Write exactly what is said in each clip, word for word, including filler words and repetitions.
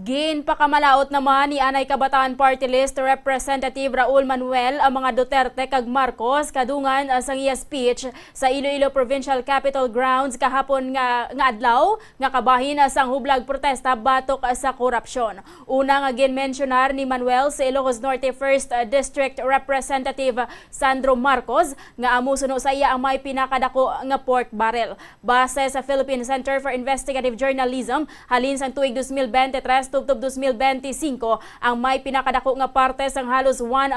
Ginpakamalaot naman ni Anay Kabataan Party List Representative Raul Manuel ang mga Duterte kag Marcos kadungan, ah, sang iya speech sa Iloilo Provincial Capitol Grounds kahapon nga, nga adlaw, nga kabahin, ah, sang hublag protesta batok, ah, sa korupsyon. Una nga ginmensyonar ni Manuel si Ilocos Norte First, ah, District Representative Sandro Marcos nga amo suno sa iya ang may pinakadako nga pork barrel. Base sa Philippine Center for Investigative Journalism, halin sang tuig dos mil bente tres tubtob dos mil bente singko, ang may pinakadako nga parte sang halos one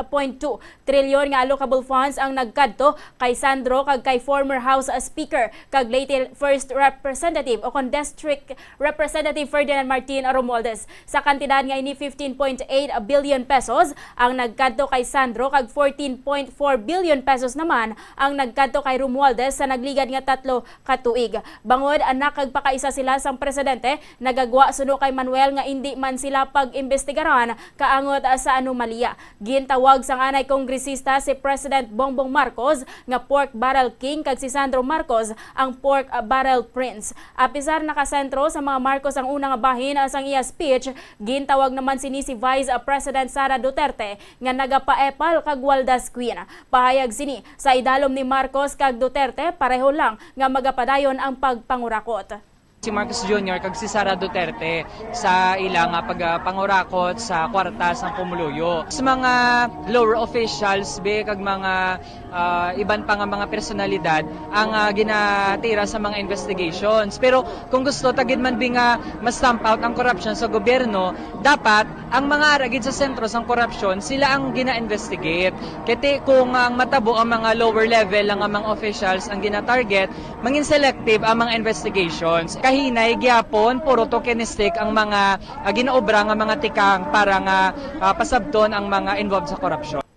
point two trilyon nga allocable funds ang nagkadto kay Sandro kag kay former House Speaker kag Leyte First Representative o kon District Representative Ferdinand Martin Romualdez. Sa kantidad nga ini, fifteen point eight billion pesos ang nagkadto kay Sandro kag fourteen point four billion pesos naman ang nagkadto kay Romualdez sa nagligad nga tatlo ka tuig. Bangod, ah, nakagpakaisa sila sang presidente, nagagwa suno kay Manuel nga indi man sila pag-imbestigaran kaangot, ah, sa anomalya. Gintawag sang anay kongresista si President Bongbong Marcos nga pork barrel king kag si Sandro Marcos ang pork, ah, barrel prince. Apisar nakasentro sa mga Marcos ang una nga bahin, ah, sang iya speech, gintawag naman sini si Vice, ah, President Sara Duterte nga nagapaepal kag waldas queen. Pahayag sini, sa idalom ni Marcos kag Duterte, pareho lang nga magapadayon ang pagpangurakot. Si Marcos Junior kag si Sara Duterte sa ila nga pagpangurakot sa kwarta sang pumuluyo. Sa mga lower officials, be, kag mga, ah, iban pa nga mga personalidad ang, ah, ginatira sa mga investigations. Pero kung gusto ta gid man, be, nga ma-stamp out ang korupsyon sa gobyerno, dapat ang mga ara gid sa sentro sang korupsyon, sila ang gina-investigate. Kay ti-, kung ang matabo ang mga lower level lang nga mga officials ang gina-target, mangin selective ang mga investigations. Kahinay gyapon, puro tokenistic ang mga, ah, ginaobra nga mga tikang para nga, ah, pasabton ang mga involved sa korupsyon.